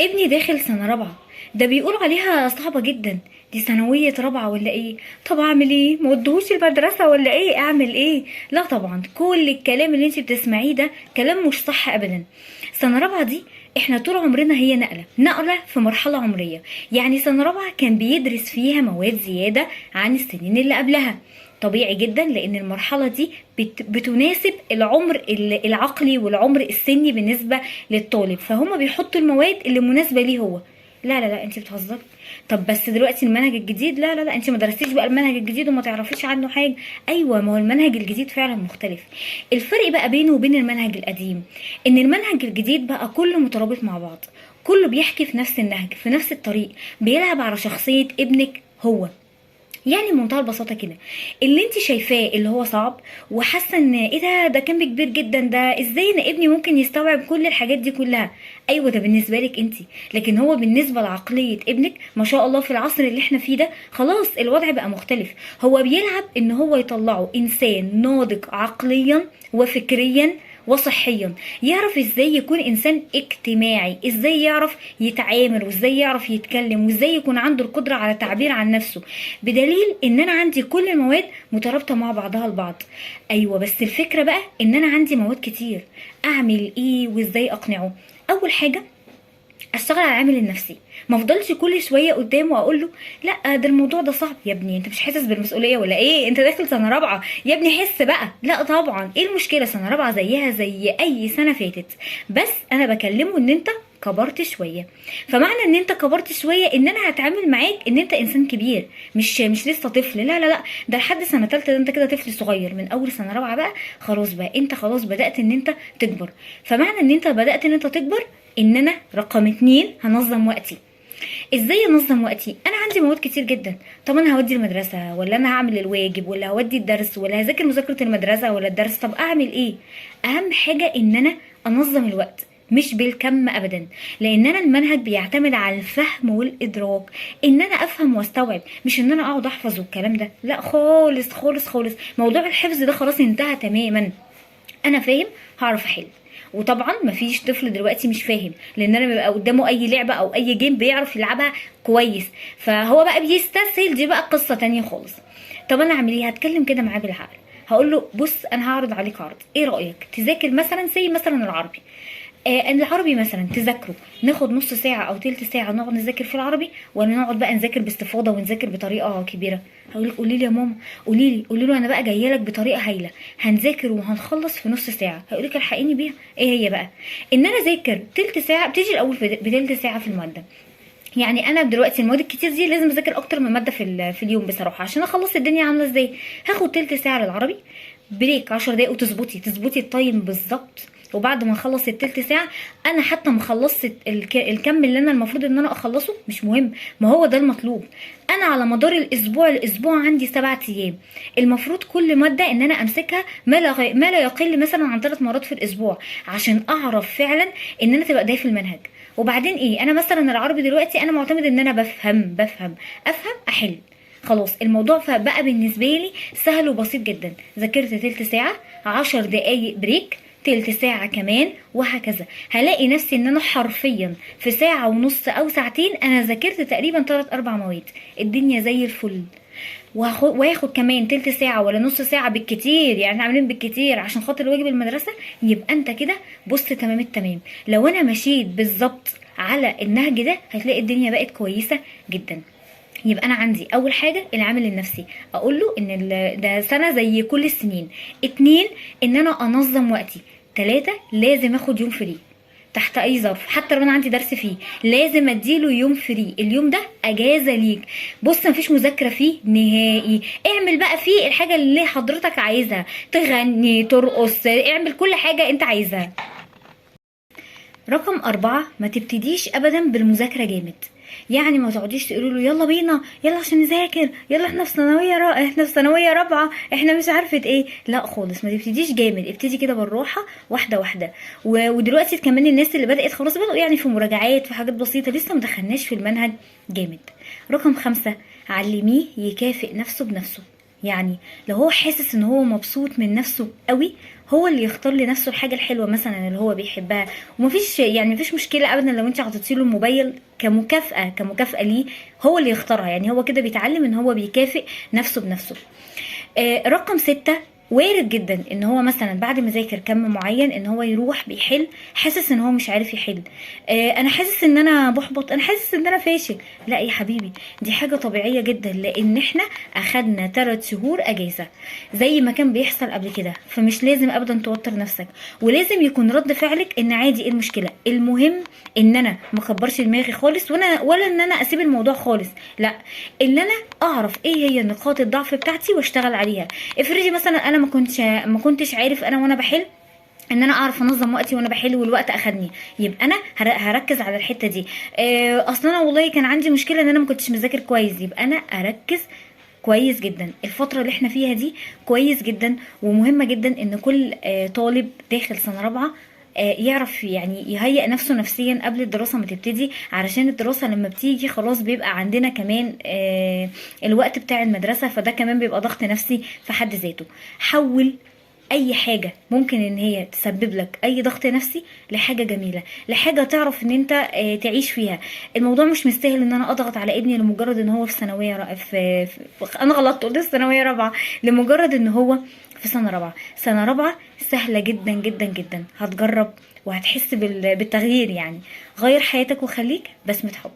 ابني داخل سنة رابعة، ده بيقولوا عليها صعبة جدا. دي ثانوية رابعة ولا ايه؟ طب اعمل ايه؟ ما ودهوش المدرسة ولا ايه؟ اعمل ايه؟ لا طبعا، كل الكلام اللي انت بتسمعيه ده كلام مش صح ابدا. سنة رابعة دي احنا طول عمرنا هي نقلة نقلة في مرحلة عمرية. يعني سنة رابعة كان بيدرس فيها مواد زيادة عن السنين اللي قبلها، طبيعي جدا، لان المرحلة دي بتناسب العمر العقلي والعمر السني بالنسبة للطالب، فهم بيحطوا المواد اللي مناسبة ليه هو. لا لا لا، انت بتهزري. طب بس دلوقتي المنهج الجديد، لا لا لا، انت ما درستيش بقى المنهج الجديد وما تعرفيش عنه حاجة. ايوه، ما هو المنهج الجديد فعلا مختلف. الفرق بقى بينه وبين المنهج القديم ان المنهج الجديد بقى كله مترابط مع بعض، كله بيحكي في نفس النهج، في نفس الطريق، بيلعب على شخصية ابنك هو. يعني بمنتهى البساطة كده، اللي انت شايفاه اللي هو صعب وحاسه ان ايه ده كم كبير جدا، ده ازاي ان ابني ممكن يستوعب كل الحاجات دي كلها؟ ايوه، ده بالنسبة لك انت، لكن هو بالنسبة لعقليه ابنك ما شاء الله في العصر اللي احنا فيه ده خلاص الوضع بقى مختلف. هو بيلعب ان هو يطلعه انسان ناضج عقليا وفكريا وصحيا، يعرف ازاي يكون انسان اجتماعي، ازاي يعرف يتعامل، وازاي يعرف يتكلم، وازاي يكون عنده القدرة على التعبير عن نفسه. بدليل ان انا عندي كل المواد مترابطة مع بعضها البعض. ايوه، بس الفكرة بقى ان انا عندي مواد كتير، اعمل ايه وازاي اقنعه؟ اول حاجة اشتغل على العامل النفسي، ما افضلش كل شوية قدامه واقول له لا ده الموضوع ده صعب يا ابني، انت مش حاسس بالمسؤولية ولا ايه؟ انت داخل سنة رابعه يا ابني، حس بقى. لا طبعا، ايه المشكلة؟ سنة رابعه زيها زي اي سنة فاتت، بس انا بكلمه ان انت كبرت شوية، فمعنى ان انت كبرت شوية ان انا هتعامل معاك ان انت انسان كبير، مش لسه طفل. لا لا لا، ده لحد سنة ثالثة ده انت كده طفل صغير، من اول سنة رابعه بقى خلاص بقى انت خلاص بدات ان انت تكبر. فمعنى ان انت بدات ان انت تكبر ان انا رقم 2 هنظم وقتي. ازاي انظم وقتي؟ انا عندي مواد كتير جدا، طب انا هودي المدرسة ولا انا هعمل الواجب ولا هودي الدرس ولا هذاكر مذاكرة المدرسة ولا الدرس؟ طب اعمل ايه؟ اهم حاجة ان انا انظم الوقت، مش بالكم ابدا، لان انا المنهج بيعتمد على الفهم والادراك، ان انا افهم واستوعب، مش ان انا اقعد احفظ والكلام ده، لا خالص خالص خالص. موضوع الحفظ ده خلاص انتهى تماما. انا فاهم هعرف احل، وطبعا مفيش طفل دلوقتي مش فاهم، لان انا بيبقى قدامه اي لعبه او اي game بيعرف يلعبها كويس، فهو بقى بيستسهل، دي بقى قصة تانية خالص. طب انا اعمل ايه؟ هتكلم كده معاه بالعقل، هقول له بص انا هعرض عليك عرض، ايه رايك تذاكر مثلا زي مثلا العربي، العربي مثلا تذاكره، ناخد نص ساعة او تلت ساعة نقعد نذاكر في العربي، ولا نقعد بقى نذاكر باستفاضة ونذاكر بطريقة كبيرة؟ هقول لك قولي لي يا ماما، قولي لي، قولي له انا بقى جاية لك بطريقة هايلة، هنذاكر وهنخلص في نص ساعة. هيقول لك الحقيني بيها. ايه هي بقى؟ ان انا اذاكر تلت ساعة، بتيجي الاول بتلت ساعة في المادة. يعني انا دلوقتي المواد الكتير دي لازم اذاكر اكتر من مادة في اليوم بصراحة عشان اخلص الدنيا عامله ازاي. هاخد تلت ساعة للعربي، break 10 دقايق، وتظبطي ال time بالظبط. وبعد ما اخلص التلت ساعة، انا حتى ما خلصت الكم اللي انا المفروض ان انا اخلصه، مش مهم، ما هو ده المطلوب. انا على مدار الاسبوع عندي 7 ايام، المفروض كل مادة ان انا امسكها ما لا يقل مثلا عن 3 مرات في الاسبوع، عشان اعرف فعلا ان انا تبقى داية في المنهج. وبعدين ايه، انا مثلا العربي دلوقتي انا معتمد ان انا بفهم افهم احل، خلاص الموضوع بقى بالنسبة لي سهل وبسيط جدا. ذاكرت تلت ساعة، 10 دقايق break، تلت ساعة كمان، وهكذا. هلاقي نفسي ان انا حرفيا في ساعة ونص او ساعتين انا ذاكرت تقريبا 3-4 مواد، الدنيا زي الفل. وهاخد كمان تلت ساعة ولا نص ساعة بالكتير، يعني احنا عاملين بالكتير عشان خاطر واجب المدرسة. يبقى انت كده بص تمام التمام. لو انا مشيت بالظبط على النهج ده هتلاقي الدنيا بقت كويسة جدا. يبقى انا عندي اول حاجة العامل النفسي، اقول له ان ده سنة زي كل السنين. 2 ان انا انظم وقتي. 3 لازم اخد يوم free تحت اي ظرف، حتى لو انا عندي درس فيه لازم اديله يوم free، اليوم ده اجازه ليك، بص مفيش مذاكرة فيه نهائي، اعمل بقى فيه الحاجة اللي حضرتك عايزها، تغني، ترقص، اعمل كل حاجة انت عايزها. رقم 4 ما تبتديش ابدا بالمذاكره جامد، يعني ما تقعديش تقولي له يلا بينا، يلا عشان نذاكر، يلا احنا في ثانوية احنا في ثانوية رابعه، احنا مش عارفه ايه، لا خالص ما تبتديش جامد، ابتدي كده بالراحة واحدة واحدة. ودلوقتي كمان الناس اللي بدات خلاص بداوا يعني في مراجعات، في حاجات بسيطة، لسه ما دخلناش في المنهج جامد. رقم 5 علمية يكافئ نفسه بنفسه. يعني لو هو حاسس ان هو مبسوط من نفسه قوي، هو اللي يختار لنفسه الحاجة الحلوة مثلا اللي هو بيحبها. ومفيش يعني مفيش مشكلة ابدا لو انت عطيتي له الموبايل كمكافاه ليه، هو اللي يختارها. يعني هو كده بيتعلم ان هو بيكافئ نفسه بنفسه. رقم 6، وارد جدا ان هو مثلا بعد ما ذاكر كم معين ان هو يروح بيحل حاسس ان هو مش عارف يحل. انا حاسس ان انا بحبط، انا حاسس ان انا فاشل. لا يا حبيبي، دي حاجة طبيعية جدا، لان احنا اخدنا 3 شهور اجازة زي ما كان بيحصل قبل كده، فمش لازم ابدا توتر نفسك، ولازم يكون رد فعلك ان عادي، ايه المشكلة؟ المهم ان انا ما اكبرش دماغي خالص، ولا ان انا اسيب الموضوع خالص، لا، ان انا اعرف ايه هي نقاط الضعف بتاعتي واشتغل عليها. افرضي مثلا انا ما كنتش عارف انا وانا بحل ان انا اعرف انظم وقتي وانا بحل والوقت اخدني، يبقى انا هركز على الحتة دي. اصلا انا والله كان عندي مشكلة ان انا ما كنتش مذاكر كويس، يبقى انا اركز كويس جدا الفترة اللي احنا فيها دي كويس جدا. ومهمة جدا ان كل طالب داخل سنة رابعه يعرف يعني يهيئ نفسه نفسيا قبل الدراسة ما تبتدي، علشان الدراسة لما بتيجي خلاص بيبقى عندنا كمان الوقت بتاع المدرسة، فده كمان بيبقى ضغط نفسي في حد ذاته. حول اي حاجة ممكن ان هي تسبب لك اي ضغط نفسي لحاجة جميلة، لحاجة تعرف ان انت تعيش فيها. الموضوع مش مستاهل ان انا اضغط على ابني لمجرد ان هو في ثانوية في انا غلطت قلت ثانوية رابعة، لمجرد ان هو في سنة رابعة. سنة رابعة سهلة جدا جدا جدا، هتجرب وهتحس بالتغيير. يعني غير حياتك وخليك بسمة حب.